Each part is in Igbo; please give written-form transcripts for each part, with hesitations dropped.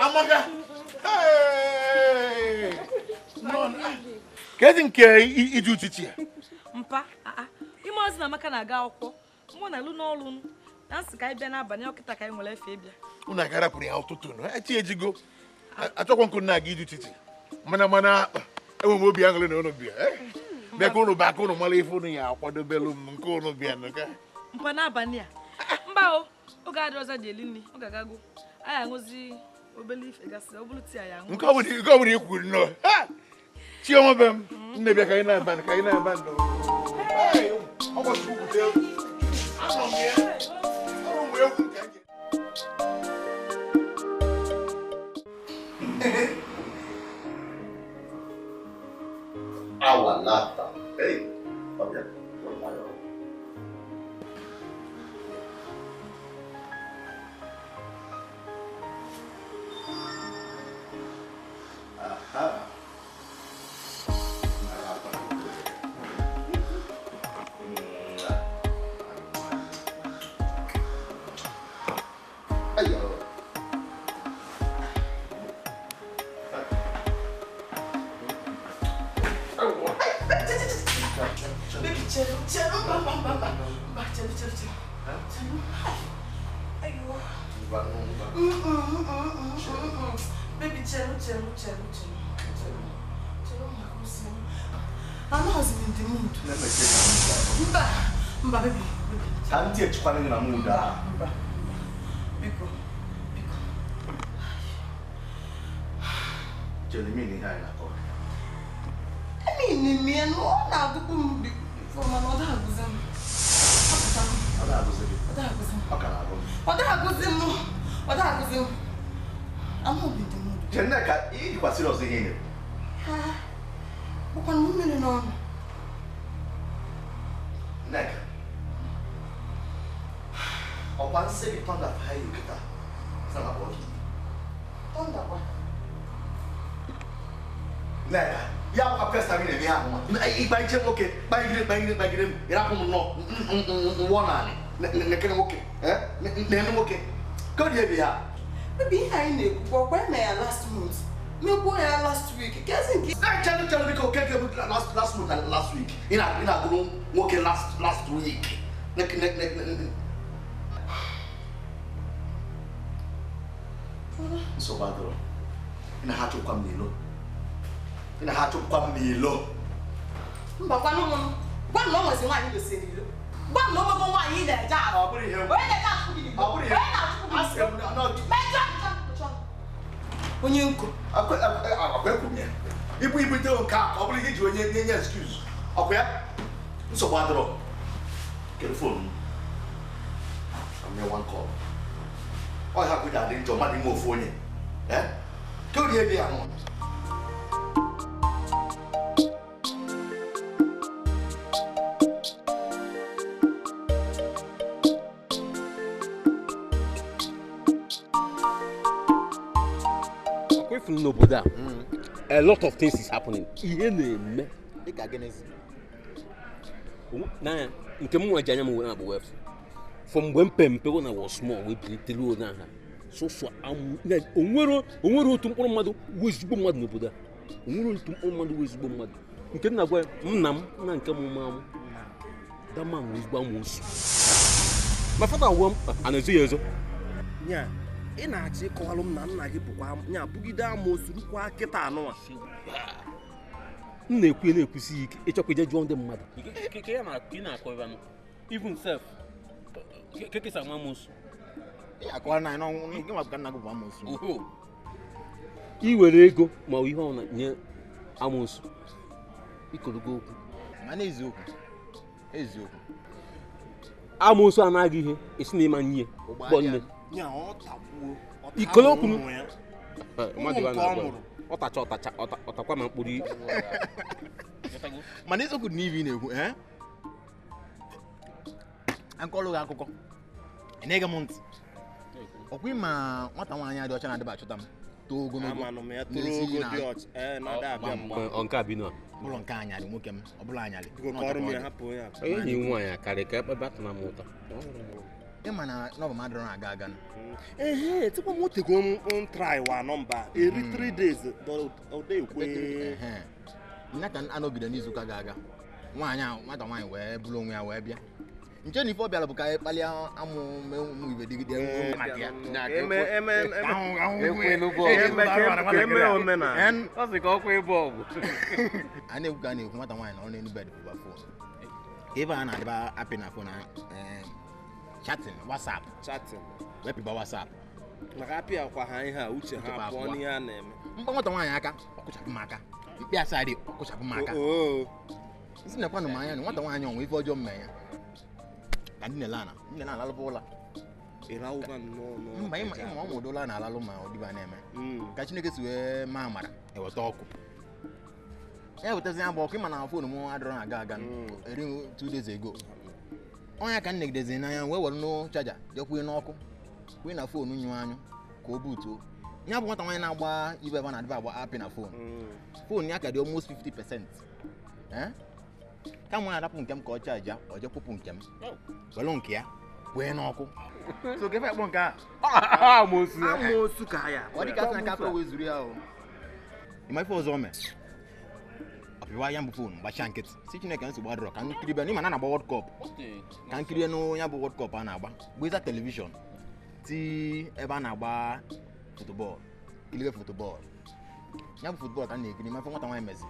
Amaka. Hey! Kedu nke iji uchichi ya? Mpa, ime ozi na Amaka na-aga akwụkwọ. Mụ na-alụ n'ọrụ na nsị ka anyị bịa n'abalị ọkịta ka anyị nwere efe ịbịa. Unu agarapụrụ ya ụtụtụ nụ. Echi ejigo. Achọkwa nkụ na-aga iji uchichi. Mana enwe m obi aṅụrị na unu bịa. Bịa ka unu baa ka unu mara ife unu ya akwadobelu m nke unu bịa nụ ka. Mpa n'abalị a. Mba o, oge adị ọzọ dị eli nri, ọ ga-agago. Anyị aṅụzi obele ife gasị, ọ bụrụ tii ya aṅụ. Nke ọ bụla i kwuru nnọọ. Chioma be m, nne bịa ka anyị na-aba ka anyị na-aba ndụ. Ọ gbachukwu bute anọ m ya. Ọrụ m egwu nke anyị. Awalata. Hey, okay. Aha. Ayo. Baby, chelo, chelo, mba, mba, chelo, chelo, chelo. Chelo. Ayo. Baby, chelo, chelo, chelo, chelo. Chelo, mba, I'm not in the mood. Mba, mba, baby, baby. Tanti echukwana na mood ah. Mba, biko, biko. Chelo mi ni hai na ko. Emi ni mi no na agupu m before man oda aguzi m. Oda aguzi gị. Oda aguzi m. Ọ ka na-agụ m. Oda aguzi m. Oda aguzi m. I'm not in the mood. Cheneka, ị dịkwa serious ihe ị na-ekwu. Ha. Bụkwa na mmiri n'ọnụ. Nneka. Ọkwa nsị gị tọnda fire kịta. Sị na akpọ gị. Tọnda kwa. Nneka. Ya bụ first time na-eme ihe ahụ nwa. Ịgba ije nwoke, kpagide m, ịrapụ m nnọọ nwụọ naanị. Nekene nwoke, na-eme nwoke. Ka ọ dị ebe ya? Baby, ihe anyị na-ekwukwa ọkwa eme ya last month. Mekwuo ya last week. Kezi nke Chelụ chelụ biko keke bụ last month and last week. Ị na-agụrụ nwoke last week. Nsogbu adịrọ. Ị na ha achụpụkwa m n'ilo. Ị na ha achụpụkwa m n'ilo. Mba gwanụ m. Gwa m na o nwezi nwaanyị gosiri ilo. Gwa m na o mego nwaanyị ị na-eje ahụ. Ọ bụrụ ihe m. Onye na-eje achụpụ gị n'ilo. Ọ bụrụ ihe m. Onye na-achụpụ gị Asị m na ọ Mejọ onye nkụ. Akwa ekwu m ya. Ibu ibute nke a ka ọ bụrụ ihe iji onye nye excuse. Ọkwa ya? Nsogbu adịrọ. Kedu phone m? I'm near one call. Ọ ya kwụja adị njọ mmadụ ime ofu onye. Eh? Kedu ebe ya nọ? N'obodo a, a lot of things is happening. Ihe na-eme n'anya nke m nwa ji anya m wee na-abụ wefu. From mgbe mpe when I was small wee bilitelu onye aha sọsọ onwere otu mkpụrụ mmadụ wụ ezigbo mmadụ n'obodo a. Onwere otu mkpụrụ mmadụ wụ ezigbo mmadụ. Nke m na-agwa ya, nna m nna nke m mma m that man wụ ezigbo amoosu. My father wụ a na-ezo ya ezo. Nya, ị na-achọ ịkọwalụ m na nna gị bụkwa nya bugide amoosu rukwa kịta anụwa. M na-ekwu na-ekwusi ike ịchọkwa ije jụọ ndị mmadụ. Even self, kekesa amoosu. I were ego ma ihe ọ na nye amoosu. Ikologo okwu. Mana eziokwu. Eziokwu. Amoosu anaghị ihe esi na ịma nye. Gbọ nne. Nya ọ takwuo. Ikolo okwu. Ọ tacha ọtacha ọtakwa ma mkpụrụ. Mana eziokwu dị n'ive ị na-ekwu, eh? Akọlụ gị akụkọ. Ị na-ege m ntị. Ọkwa ịma nwata nwaanyị a dị ọcha na-adịba achọta m. Too ogologo. Amanụ m ya toro ogo dị ọcha. Ee, na-ada abịa mgba. Ọ nke a bi nọ. Ụlọ nke anyalị nwoke m, ọ bụla anyalị. Biko kọrọ m ya hapụ ya. Onye na-enwe nwaanyị akarị ka ebe atụ na m ụta. Ịma na nọmba m adịrọ na-aga aga. Ehe, tupu m otego m try wa nọmba eri 3 days ọ dị ekwe. Nna ka anọgide n'izuụka ga-aga. Nwaanyị ahụ nwata nwaanyị wee bụrụ onwe ya wee bịa. Nche na ife ọ bịara bụ ka anyị kpalie amụ ụmụ ibe dịgide maka ya. A na-ekwu ka a na-ekwu nwata nwaanyị nọrọ n'elu bed bụba fon. Ka ebe a na-adịba apị na fon chatting, WhatsApp. Chatting. Wepụba WhatsApp. Maka apị akwa ha ihe a uche ha pụọ n'ihe a na-eme. Mkpa nwata nwaanyị aka, ọ kụchapụ m aka. Mkpi asaa dị, ọ kụchapụ m aka. Isi nakwanụ m anya na nwata nwaanyị onwe ife ọjọọ mme ya. Ka ndị na-ele ana, ndị na-alalụba ụla. Mba ịma ọ nwụdo ụla na-alalụ ma ọ dịba na-eme. Ka Chineke si wee maa amara eweta ọkụ. Ya wetazi ya bụ ọkụ ịma na foonu m adịrọ na-aga aga eri 2 days ago. Ọnya ka m negidezi n'anya wee were nụ chaja jekwuye n'ọkụ kwuye na foonu nyụ anyụ ka o butuo. Ya bụ nwata nwaanyị na-agba ibe ebe a na-adịba agba apị na foonu. Foonu ya ka dị almost 50%. Kama ọ na-arapụ nke m ka ọ chaja ọ jekwupụ nke m were nke ya kwee n'ọkụ. So kefe akpọ nke a? Amoosu. Amoosu ka ya. Ọ dị ka asị na nke afọ wee zuru ya o. Ịma ife ọzọ o mee? Ọpịwa ya mbụ foonu gbachaa nkịtị si Chineke nsogbu adịrọ ka nkiri bịa n'ịma na na-agba World Cup. Ka nkiri nụ ya bụ World Cup a na-agba gbeza telivishọn ti ebe a na-agba futubọọlụ kiribe futubọọlụ. Ya bụ futubọọlụ ka m na-ekiri ma ife nwata nwaanyị mezi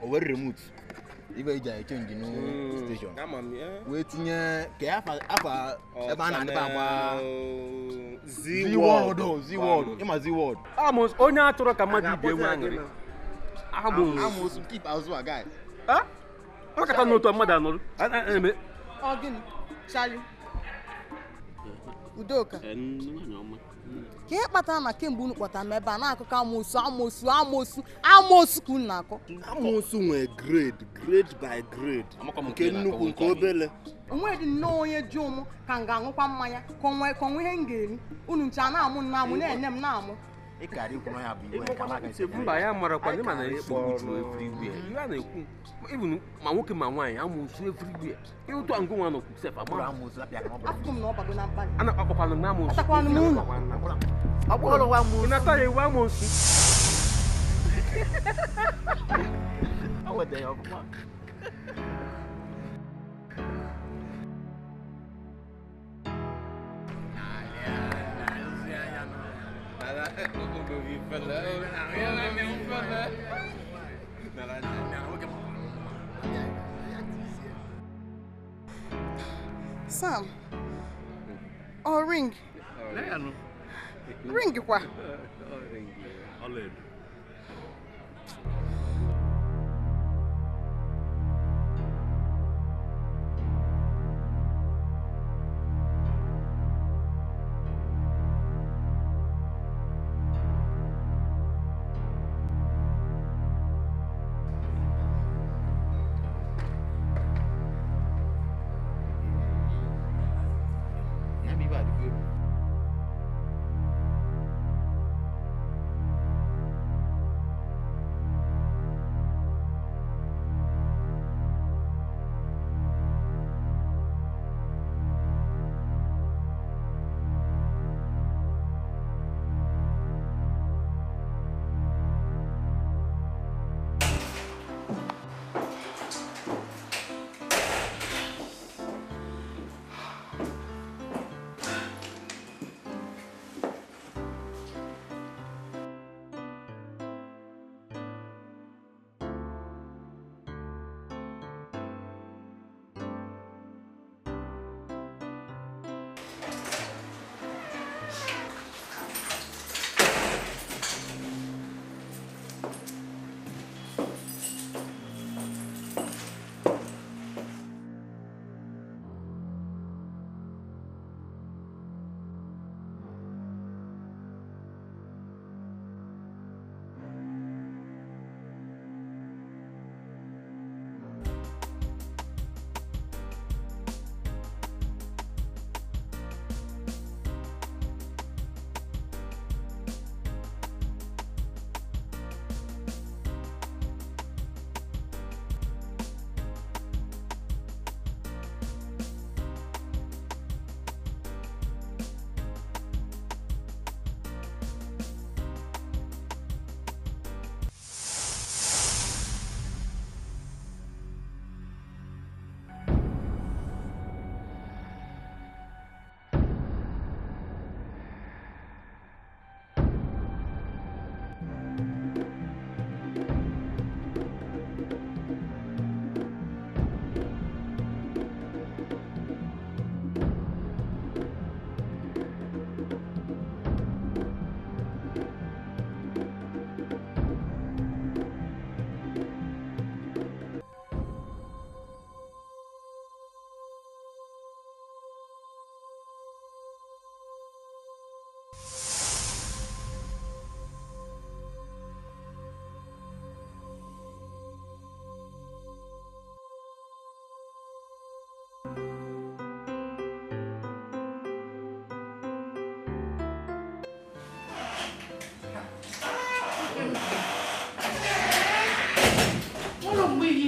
o were remote ibe eji echenji nụ steshọn wee tinye ka afa ebe a na-adịba agba Z-World ịma Z-World. Onye atụrụ ka mmadụ ibe enwe aṅụrị. Amoosu nke ikpeazụ a guy. Ọ kata n'otu mmadụ anọrụ. Ọ gịnị? Charlie. Udoka. Ka ihe kpatara na kemgbe unu kpọtara m ebe a na-akụkọ amoosu amoosu amoosu amoosu ka unu na-akọ. Amoosu nwee grade, grade by grade. Nke nnukwu nke obele. Onwe dị nnọọ onye ji ụmụ ka m ga-aṅụkwa mmanya ka onwe ihe m ga-eri. Unu nche a na-amụ na-amụ na-enye m na-amụ. Mba ya marakwa ndị ma na-ekpo uchu everywhere. Ihe a na-ekwu even ma nwoke ma nwaanyị amoosu everywhere. Ihe otu a ngụ nwa nọkwu sef ama. Afụkụ m na ọ bago na mkpali. A na-akpọkwanụ m amoosu. Atakwanụ m unu. Ị na-ata ya iwu amoosu. O wetara ya ọfụma. Sam, ọ ring. Ring kwa.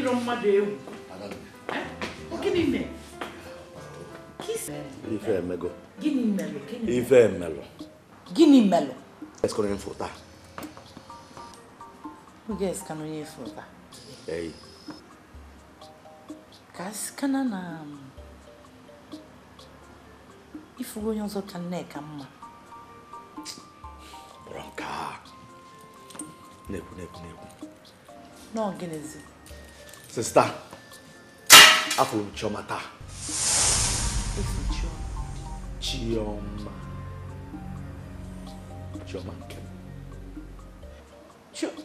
Iyiro mmadụ egwu. Gịnị mere? Ife emego. Gịnị melụ? Ife emelụ. Gịnị melụ? Eskọrọ onye fụta. Oge eskana onye fụta. Ei. Ka askana na ifugo onye ọzọ ka Nneka mma. Bụrụ nke a. Na-ekwu na-ekwu na-ekwu. Nọọ gịnịzi? Sista, afụrụ m Chioma taa. Efu Chioma. Chioma. Chioma nke m. Chioma.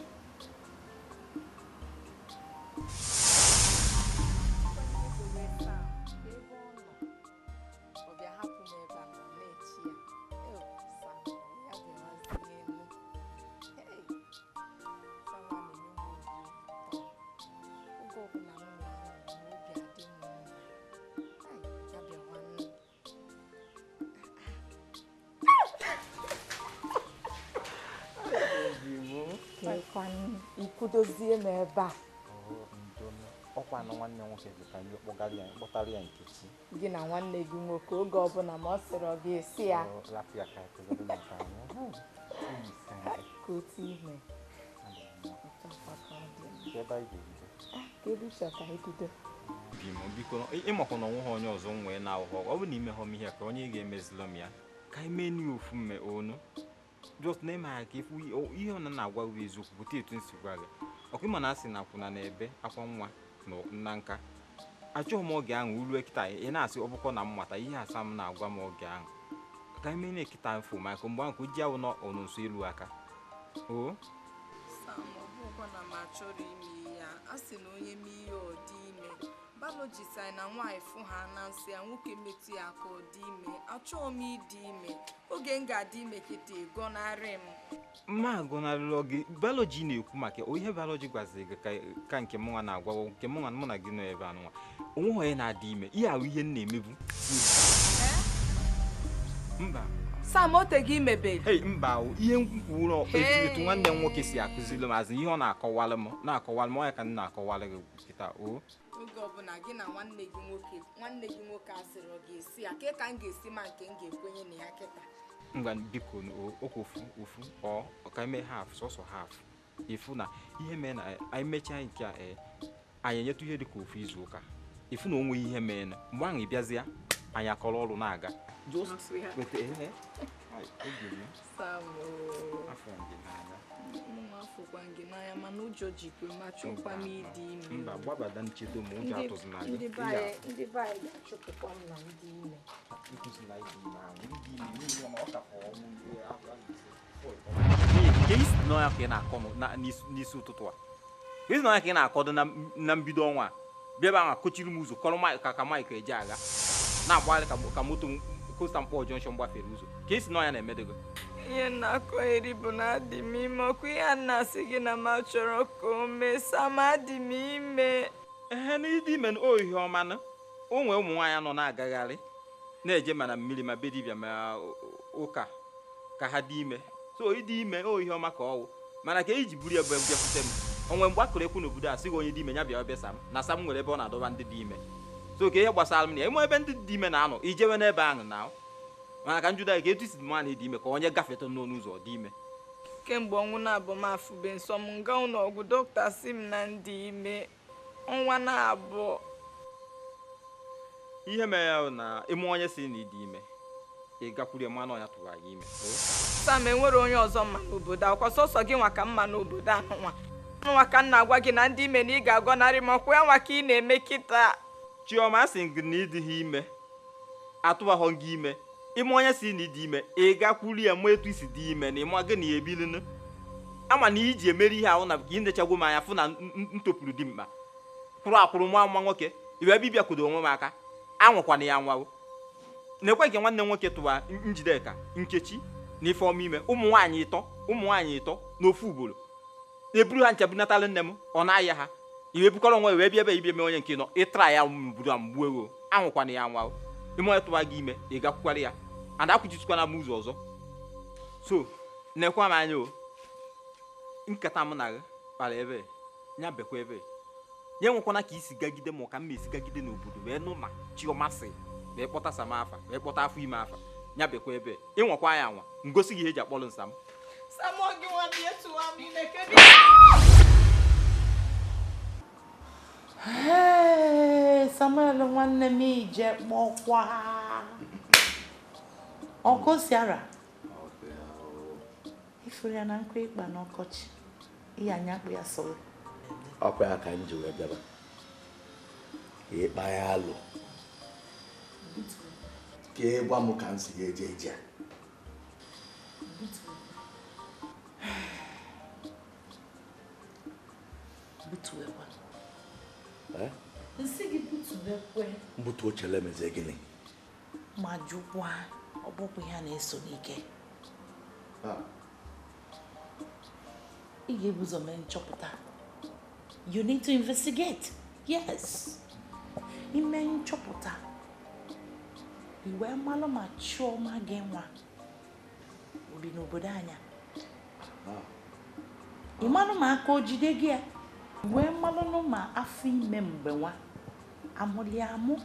Ikwudozie m ebe a. Ọkwa na nwanne nwoke bụ ka anyị kpọgara ya kpọtara ya Nkechi. Gị na nwanne gị nwoke oge ọbụla ma ọ sịrị ọ ga-esi ya. Lapụ ya ka anyị maka anyị. Ka otu ime. Ebe ịchọ ka anyị bido. Biko ịmakwa na onwe ha onye ọzọ nwee na ahụhụ ọ bụ na ime ha ihe ka onye ga-emezilọ m ya ka anyị mee n'ihe ofu mme onu. Just na-eme ha ka ifu ihe ọ na-agwa gị eziokwu bute etu nsi gwa gị ọkwa ịma na asị na akwụna na-ebe akwa nwa na nka achọghị m oge ahụ uru kịta ị na-asị ọ bụkọ na mmata ihe asa m na-agwa m oge ahụ ka anyị mee na-ekịta mfụ maka mgbe ahụ ka ji awụ nọ nso elu aka o Sam, ọ bụkwa na m achọrọ ime ya a sị na onye mee ihe ọ dị ime balọji sị na nwaanyị fụ ha na nsị ya nwoke metụ ya aka ọ dị ime achọghị m ịdị ime oge m ga-adị ime kịta ịgọnarị m mma agọnarịrọ gị balọji na-ekwu maka ihe balọji gwaziri gị ka nke mụnwa na-agwa nke mụnwa mụ na gị nọ ebe a nwa onweghị onye na-adị ime ihe ahụ ihe m na-emebu mba Sam, o tego imebeli. Hey, mba ihe nkwuru etu nwanne m nwoke si akụziri m azụ ihe ọ na-akọwalụ m na-akọwalụ m ọ ya ka m na-akọwalụ gị kịta o oge ọbụla gị na nwanne gị nwoke asịrị ọ ga-esi ya ke ka m ga-esi ma nke m ga-ekwenye na ya kịta ngwa biko okwu ofu ofu ọ ka eme half sọsọ half ifu na ihe mee na anyị mechaa nke a anyị enyetụ ihe dịka ofu izu ụka ifu na onwe ihe mee na mgbe ahụ ị bịazịa anyị akọrọ ọrụ na-aga just weta ihe Sam, afọkwa gị n'anya mana ụjọ jikwe ma chọkwa m ịdị ime mba gbabada nchedo ma ụjọ atụzina gị ndị be anyị ga-achụpụkwa m na ndị ime ka ị na-akọ n'isi ụtụtụ a isi n'ọya ka ị na-akọdo na mbido ọnwa a bịa ebe ahụ akọchiri m ụzọ kọrọ ka Mike eje agha na-agbagharị ka moto kosta mkpọ junction gbafere ụzọ ka esi n'ọya na-emedego ihe na-akọ eri bụ na adị m ime ọkụ ihe a na-asị gị na m achọrọ ka o mee Sam adị m ime ehe na ịdị ime o ihe ọma na o nwee ụmụ nwaanyị nọ na-agagharị na-eje mana mmiri ma be dibịa ma ụka ka ha dị ime so ịdị ime o ihe ọma ka ọwụ mana ka eji buru ya bụ bịakwute m onwe mgbe a kụrụ ekwu n'obodo a sịghị onye dị ime ya bịa bịa Sam na Sam nwere ebe ọ na-adọba ndị dị ime so ka ihe gbasara m na enwe ebe ndị dị ime na-anọ ijewe n'ebe ahụ na mana ka njụda ka etu si ma na ịdị ime ka onye gafeta n'ọnụ ụzọ dị ime kemgbe ọnwụ na-abụ m afụbe nsọ m nga ụlọ ọgwụ dọkịta sị m na ndị ime ọnwa na-abụọ ihe mere ya na ịmụ onye si na ịdị ime ị gakwuru mmanụ ọnya tụrụ anyị ime Sam enwere onye ọzọ mma n'obodo akwa sọsọ gị nwa ka mma n'obodo anụnwa nwa ka m na-agwa gị na ndị ime na ị ga-agọnarị m ọkwa ya nwa ka ị na-eme kịta Chioma asị gị na ịdịghị ime atụbaghọ gị ime ime onye si na ịdị ime ị gakwuru ya ma etu isi dị ime na ịma gị na ya ebilinu ama na iji emeri ihe ahụ na ka ị nechagwo m anya fụ na ntopụrụ dị mkpa kwụrụ akwụrụ nwa nwa nwoke iwe ebe ịbịakwudo onwe m aka anwụkwana ya anwawo na-ekwe nke nwanne m nwoke tụwa Njideka Nkechi na Ifeọma ime ụmụ nwaanyị ịtọ n'ofu ugboro eburu ha ncha bunatalụ nne m ọ na-aya ha iwe bukọrọ onwe wee bịa ebe ibia mee onye nke nọ ịtra ya mgburu a mgbuo ewo anwụkwana ya anwawo ime onye tụwa gị ime ị gakwukwara ya and akwụchisikwana m ụzọ ọzọ so nekwa m anya o nkata m na gị kpara ebe ya bekwa ebe Ya enwekwana ka isi gagide ma ọ ka mma esi gagide n'obodo wee nụ na Chioma sị wee kpọta Sam afa wee kpọta afọ ime afa ya bekwa ebe ịnwakwa ya anwa ngosi gị ihe eji akpọlụ nsam. Sam gị nwa bịa tụwa m ime kedu. Hey, Samuel nwanne m ije kpọkwa ọkụ siara ifuru ya na nkụ ịkpa n'ọkọchị ihe anya akpụ ya sọrọ ọkwa ya ka m ji wee bịaba ịkpa ya alụ ka ị gwa m ka m si ga-eje eje a. Butuwekwa. Nsị gị butuwekwe. Mbutu ochele mezie gịnị? Ma jụkwa ọ bụkwa ihe a na-eso n'ike. Ị ga-ebu ụzọ mee nchọpụta. You need to investigate. Yes. Ime nchọpụta. I wee malụ ma Chioma gị nwa obi n'obodo anya. Ị malụ ma aka o jide gị ya. Wee malụnụ ma afọ ime mgbe nwa amụli amụ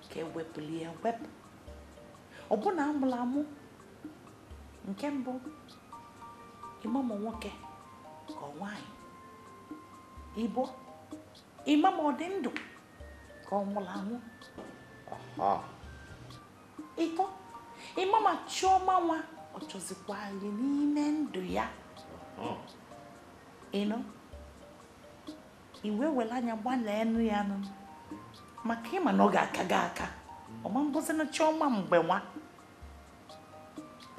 ka ewepụli ya wepụ. Ọbụna amụla amụ nke mbụ ịmamụ nwoke ka ọ nwaanyị ịbụ ịmamụ ọ dị ndụ ka ọ nwụrụ anwụ ịtọ ịmama Chioma nwa ọ chọzikwali n'ime ndụ ya ịnọ iwe were anya gbalịa enu ya nụ maka ịma na ọ ga-aka gị aka ọma ngozi na Chioma mgbe nwa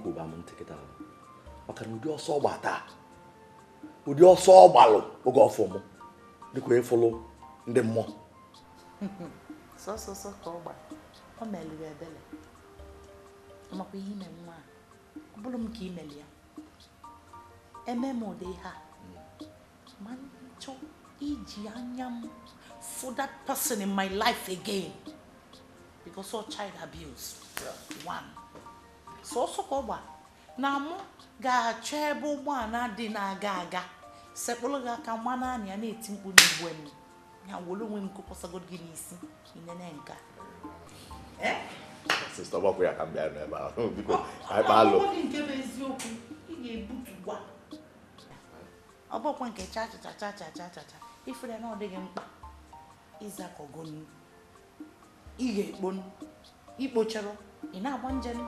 kwụba m ntị kịta maka na ụdị ọsọ ọgba taa ụdị ọsọ ọgbalụ oge ọfọ mụ dịka ịfụlụ ndị mmụọ sọsọsọ ka ọ gba ọ meliri ebele makwa ihe ime nwa a ọ bụrụ m ka imeli ya eme m ụdị ha ma nchọ iji anya m for that person in my life again because all child abuse one sọsọ ka ọ gba na mụ ga-achọ ebe ụgbọala dị na-aga aga sekpụrụ gị aka nwa naanị ya na-eti mkpu n'igwe m ya were onwe m kụkọsagodo gị n'isi inene nka. Sista ọgbakọ ya ka m bịa n'ebe ahụ biko ka anyị kpaa alụ. Ọ bụghị nke bụ eziokwu ị ga-ebutukwa ọ bụkwa nke cha cha cha cha cha cha cha ifere na ọ dịghị mkpa ịzakọgonu ị ga-ekponu ikpochara ị na-agba njem.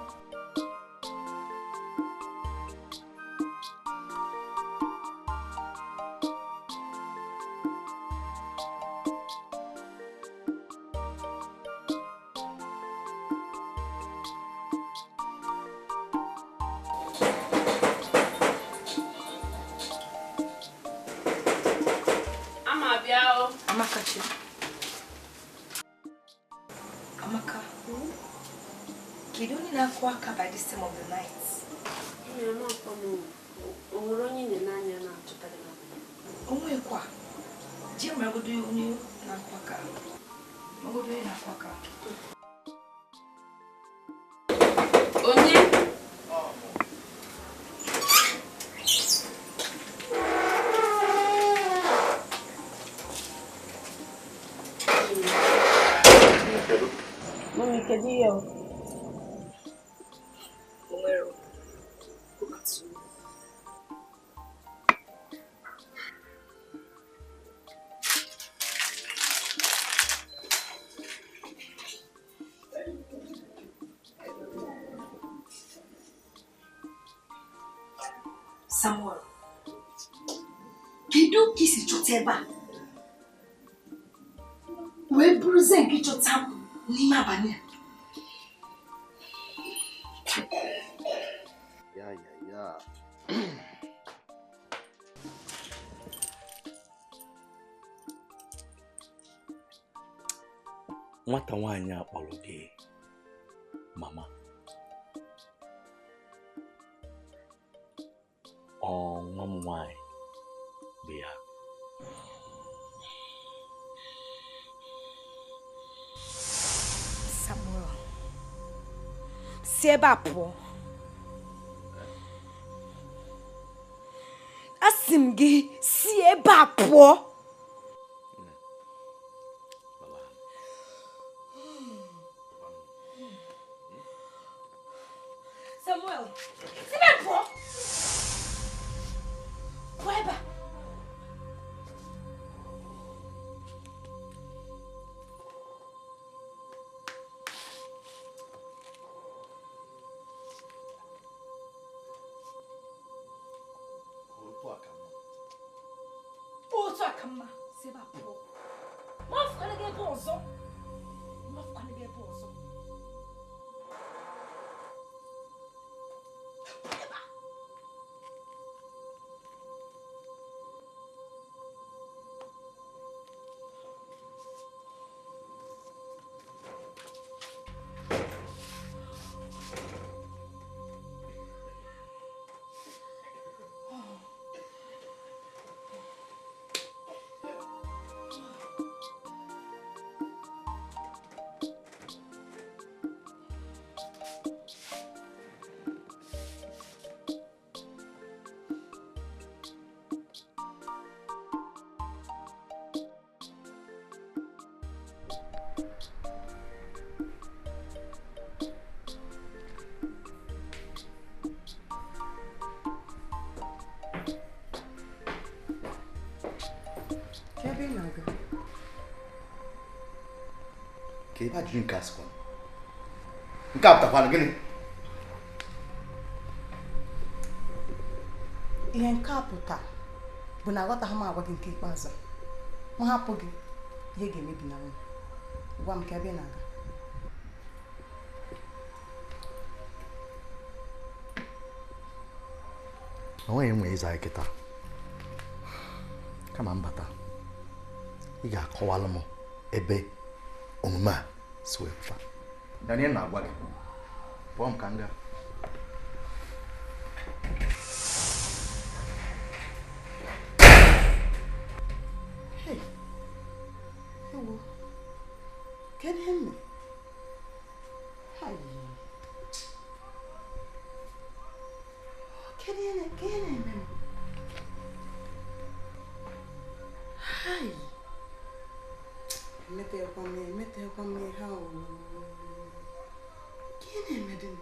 Amaka chi. Amaka, kedu onye na-akụ aka by this time of the night? Onwekwa. Jee maragodo onye na-akụ aka. Maragodo onye na-akụ aka. Onye? Mami, kedu ihe ọ? Onwero. Samuel, kedu ka isi chọta ebe a? Wee buruzie nke chọta m n'ime abalị a. Ya ya ya. Nwata nwaanyị a kpọrọ gị mama. Ọ nwa m nwaanyị bụ ya. Samuel, si ebe a pụọ. Asị m gị si ebe a pụọ. ka mma si ebe a pụọ. Ma afụkwana gị ebe ọzọ. Ma afụkwana gị ebe ọzọ. Ka ebe ajụjụ nke a sịkwa nke a pụtakwara gịnị? Ihe nke a pụta bụ na aghọtaghị m agwa gị nke ikpeazụ. M hapụ gị, ihe ga-emebi na m. Gwa m ka ebe ị na-aga. O nweghị nwe ịza kịta. Kama mbata, ị ga-akọwalụ m ebe omume a si wee pụta. Daniel na-agwa gị, pụọ m ka m gaa. Hey, ewo, kedu ihe m mere? Hai, kedu ihe na-eme m? Hai. Emetekwa m ihe ahụ. Gịnị na-eme dị m?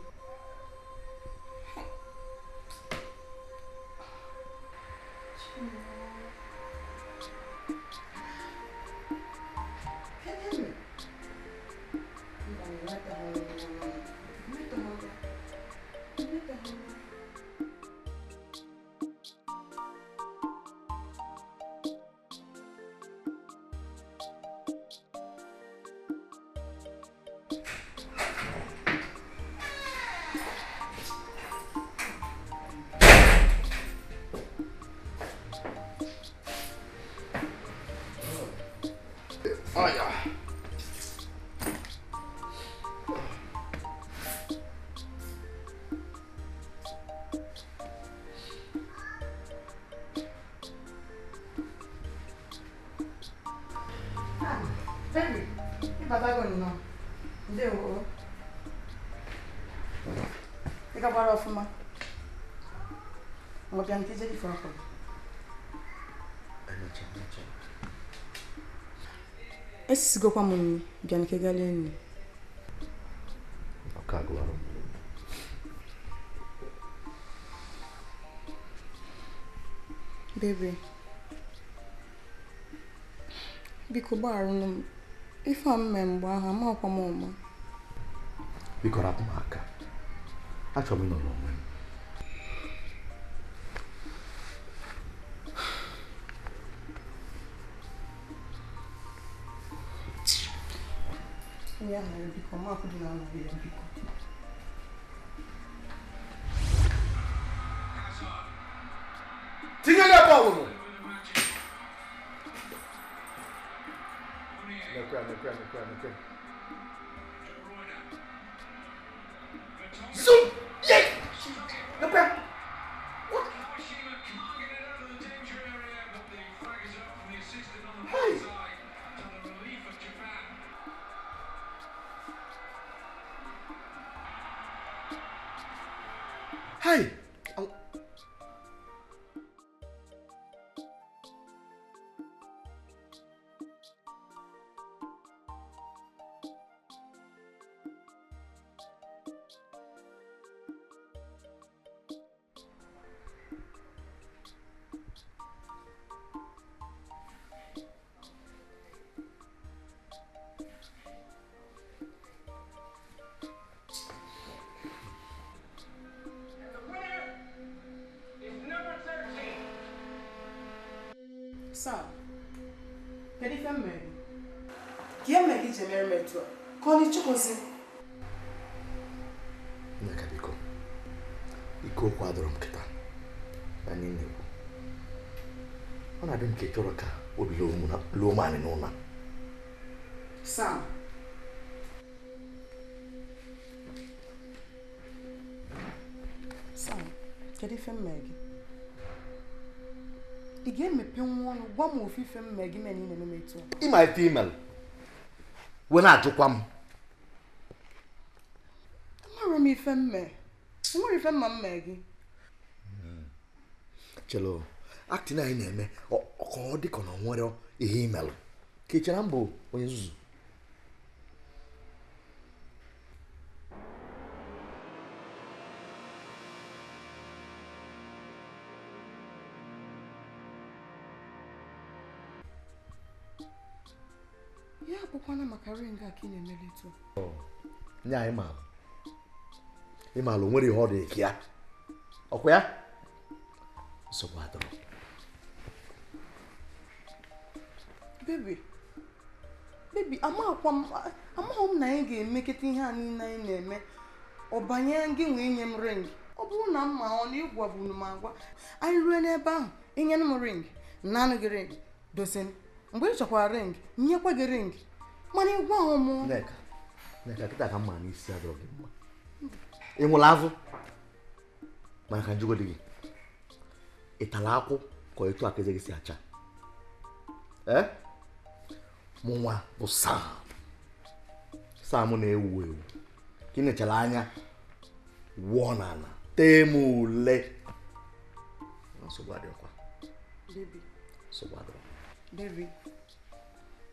Ị gakwara ọfụma? Ngwa nke ije ife ọkụ. Esisigokwa m nri, bịa nke gaa rie nri. Ọka agụwara m. Baby, biko gbagharanụ m. Ife a m mere mgbe ahụ amakwa m ụma. Biko rapụ m aka. Achọrọ m ịnọ n'onwe m. Onye ahụ biko, makụ dị na anọghị ya biko. Tinye ya bọọlụ. Nekwe, nekwe, nekwe, nekwe. Zoom! Yay! Nekwe! What? Hey! Hey! Sir, Kedu ife m mere gị? Ka ihe mere gị ji emere m etu a? Ka ọ na-echekwazi? Nneka biko, ike okwu adọrọ m kịta na anyị na-ekwu. Ọ na-adị m ka ị chọrọ ka obi lụọ m anyị n'ụlọ. Sam. Sam, kedu ife m mere gị? Ị ga-emepe nwa ọnụ gwa m ofu ife m mere gị mere na ị na-eme m etu a? Ịma ife email wee na-ajụkwa m. Amara m ife m mere. Enwere ife mma m mere gị. Chelo, acting anyị na-eme ka ọ dị ka na ọ nwere ihe imelụ. Ka ị chere m bụ onye nzuzu. Ya bụkwana maka ring a ka ị na-emere etu a. Nye anyị maala. Ị maala o nwere ihe ọ dị ka ya. Ọkwa ya? Nsogbu adọrọ. Baby, baby, amaghị m na anyị ga-emekọta ihe a niile anyị na-eme. Ọ banye gị nwee nye m ring. Ọ bụrụ na m ma ọ na ịgwaburu m agwa, anyị rue n'ebe ahụ, ịnye m ring, naanị gị ring, dozie. Mgbe ị chọkwara ring, nyekwa gị ring. Mana ịgwa ahụ m. Nneka, Nneka, kịta ka m ma n'isi adọrọ gị mma. Ị nwụrụ avụ? Mana ka njụgo dị gị. Ị tara akwụ ka etu a ka eze gị si acha? Ee? Mụ nwa bụ Sam. Sam na-ewu ewu. Ka ị nechara anya wụọ n'ala tee m ule. Nsogbu adịrọkwa. Baby. Nsogbu adịrọ. Baby,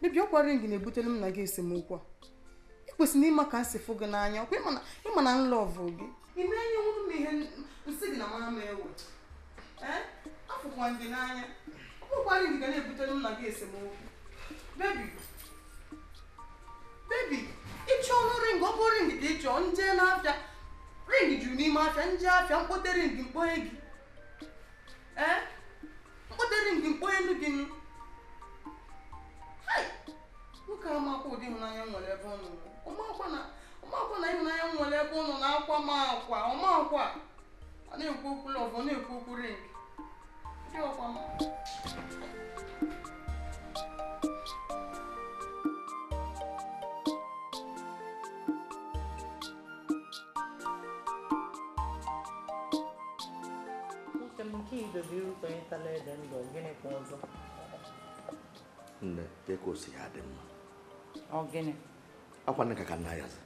baby, ọkwa ring na-ebutere m na gị esemokwu a. Ị kwesịrị ịma ka m si fụ gị n'anya, ọkwa ịma na m lọvụ gị. Ị na-enye nwuru m ihe nsị gị na mama m ewe. Ee, afụkwa m gị n'anya. Ọkwa ring ga na-ebutere m na gị esemokwu. Baby, baby, ịchọ ọnụ ring, ọ bụ ring ka ị chọọ, nje n'afịa. Ring juru n'ime afịa, nje afịa, mkpote ring mkponye gị. Ee, mkpote ring mkponye nụ gị nụ. Nwoke amakwa ụdị ịhụnanya m nwere ebe ọ nọ. Ọmakwa na ịhụnanya m nwere ebe ọ nọ na-akwa m akwa. Ọmakwa ọ na-ekwu okwu lọv, ọ na-ekwu okwu ring. Dị ọkwa m. Nwoke m nke idobe iru ka onye tara ede ndụ, gịnị kwa ọzọ? Nne, ka o si ya dị mma. Ọ gịnị? Akwa Nneka ka nna ya zi.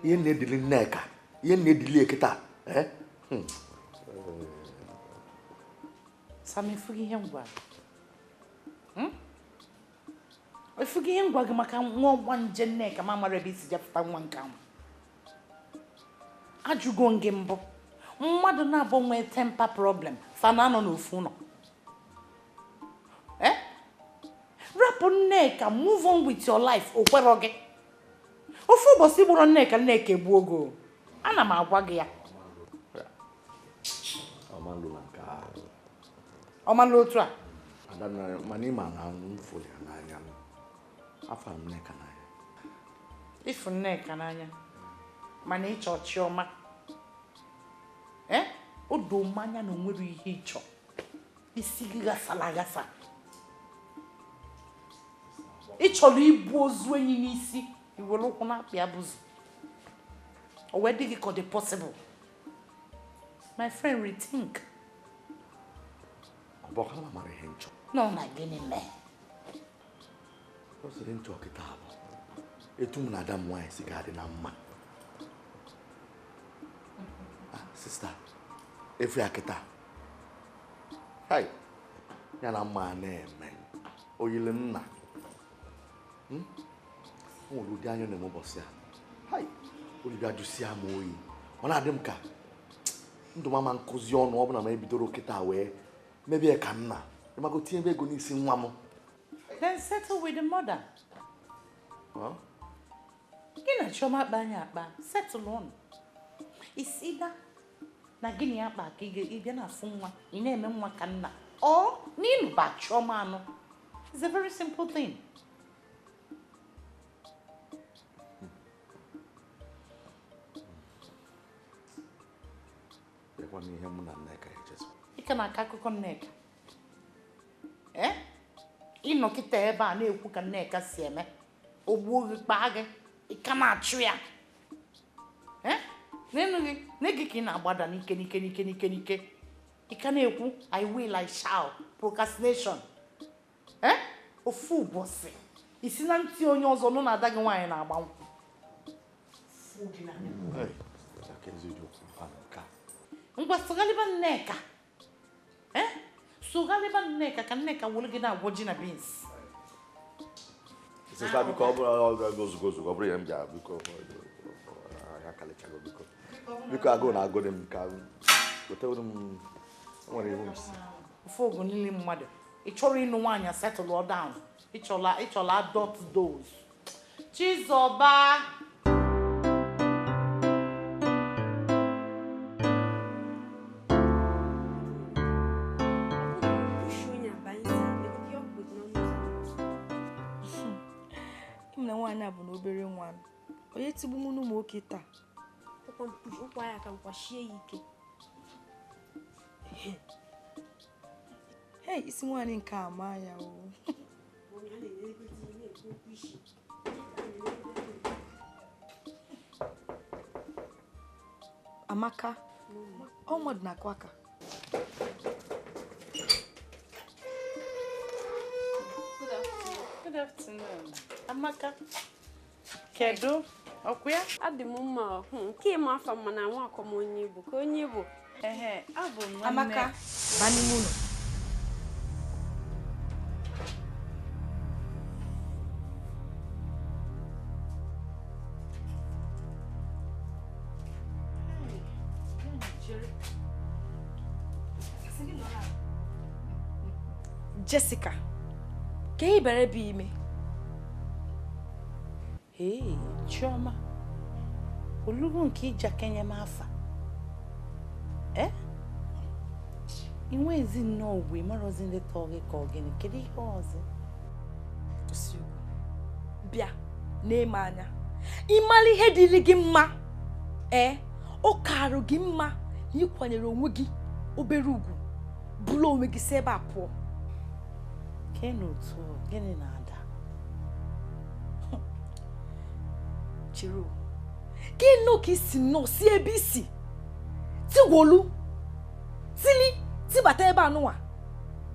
Ihe na-edili Nneka, ihe na-edili ekita, eh? Sam, efughị ihe ngwa. Efughị ihe ngwa gị maka nwa ọgba nje Nneka ma mara ebe isi jepụta nwa nke ahụ. Ajụgo m gị mbụ. Mmadụ na-abụ nwee temper problem, fa na-anọ n'ofu ụlọ. Eh? Rapụ Nneka, move on with your life, o kwerọ gị. Ofu ụbọchị gburu Nneka, Nneka egbuo gị. Ana m agwa gị ya. Ọmalụ otu a? Adanna, mana ịma na m fụrụ ya n'anya. Afọ m Nneka n'anya. Ịfụ Nneka n'anya, mana ịchọ Chiọma. Eh? O doo m anya na o nwere ihe ịchọ. Isi gị ghasara aghasa. Ị chọrọ ibu ozu enyi n'isi, i were ụkwụ na-akpị abụzụ. O wee dị gị ka ọ dị possible. My friend, rethink. Ọ bụ ọkara m mara ihe nchọ. Nọ na gịnị mee? O siri nchọ kịta bụ etu m na ada m nwaanyị si ga-adị na mma. Ah, sista, efu ya kịta. Hai, ya na mma na-eme. Oyili nna. O nwere ụdị anya na-eme ụbọchị a. Hai, olibia jụsịa m oyi. Ọ na-adị m ka ndụ m ama nkụzi ọnụ ọ bụla ma ebidoro kịta wee mebie ka nna. Ịmago tinye ego n'isi nwa m. Then settle with the mother. Huh? Gị na Chiọma akpa anya akpa, settle on. It's either na gị na ya akpa ka ị bịa na-afụ nwa, ị na-eme nwa ka nna. Ọ na ịnụba Chiọma anụ. It's a very simple thing. Ị ka na-akọ akụkọ Nneka? Ee? Ịnọ kịta ebe a na-ekwu ka Nneka si eme, o gbuo gị kpaa gị, ị ka na-achụ ya. Ee? N'enu gị, n'ege ka ị na-agbada n'ike n'ike n'ike n'ike n'ike. Ị ka na-ekwu I will, I shall, procrastination. Ee? Ofu ụbọchị, i si na ntị onye ọzọ nụ na ada gị nwaanyị na-agba nkwụ. Ngwa sogaliba Nneka. Eh? Sogaliba Nneka ka Nneka wolu gị na-agwọ ji na beans. Sista biko ọ bụrụ ozugbo ozugbo ọ bụrụ ihe m ji biko akalichago biko. Biko agụụ na-agụ dị m ka gotere m nwere ihu m si. Ofe ogu niile mmadụ. Ị chọrọ ịnụ nwaanyị settle down. Ị chọrọ adult dose. Chizoba. Bụ n'obere nwa m onye tigbu m ụmụ nwoke taa ụkwa ya ka nkwashie ya ike. Hey, isi nwaanyị nke a ma ya o. Amaka, ọ mmadụ na-akụ aka. Good afternoon. Amaka. Kedu? Ọkwa ya? Adị m mma nke ịma afa mma na nwa akọm onye Igbo ka onye Igbo. Ehe, abụ m nwanne. Amaka, ba n'ime ụlọ. Jessica, ka ị bịara ebe ime? Ee, Chioma, olugo nke iji aka nye m afa. Ee? I nwezi nnọọ ugwu, ị marọzi ndị tọọ gị ka ọ gịnị, kedu ihe ọzọ? Bịa, na-eme anya. Ị mara ihe dịrị gị mma? Ee, ọ karụ gị mma na ịkwanyere onwe gị obere ugwu, bụrụ onwe gị si ebe a pụọ. Kee n'otu gịnị na-ada? Chiro, gị nnọọ ka isi nnọọ si ebe isi tigwolu tili tibata ebe anụnwa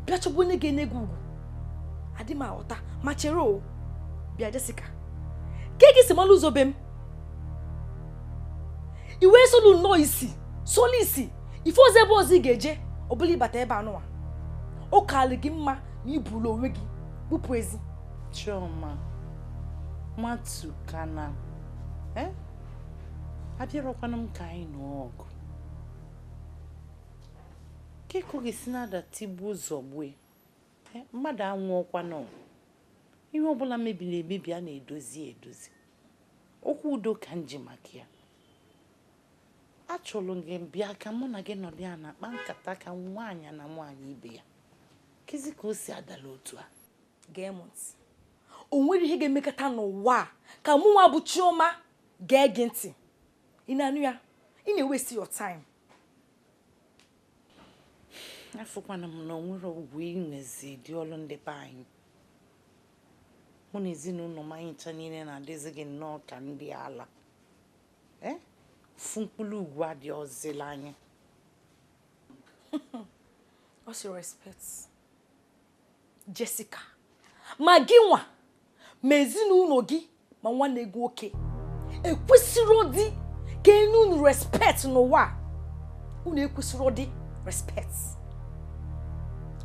bịa chọgbu onye ga-enye gị ugwu. Adị m aghọta ma chere o. Bịa Jessica, ke gị si malụ ụzọ be m? I wee solu nnọọ isi solu isi ife ọzọ ebe ọzọ ị ga-eje ọ bụla ịbata ebe anụnwa. Ọ kaala gị mma na ibulu onwe gị bupụ ezi. Chioma, matukana. Eh? Abịarọkwana m ka anyị nụọ ọgụ. Keko gị si na-ada tigbuo zọgbue. Mmadụ anwụọkwana. Ihe ọbụla mebiri emebi a na-edozi edozi. Okwu udo ka m ji maka ya. Achọrọ gị bịa ka mụ na gị nọdụ ya na akpa nkata ka nwaanyị na nwaanyị ibe ya. Kezi ka o si adala otu a? Gee m ntị. O nwere ihe ga-emekọta n'ụwa a ka mụ nwa bụ Chioma gee gị ntị. Ị na-anụ ya? Ị na-waste your time. Afụkwana m na o nwere ọgwụ inwezi dị ọlụ ndị be anyị. Mụ na ezinụlọ m anyị ncha niile na-adịzi gị nnọọ ka ndị ala. Ee? Fụ mkpụrụ ugwu adị ọzịla anyị. What's your respect? Jessica, ma gị nwa ma ezinụlọ gị ma nwanne gị nwoke ekwesịrị dị ka enye unu respect n'ụwa. Unu ekwesịrị dị respect.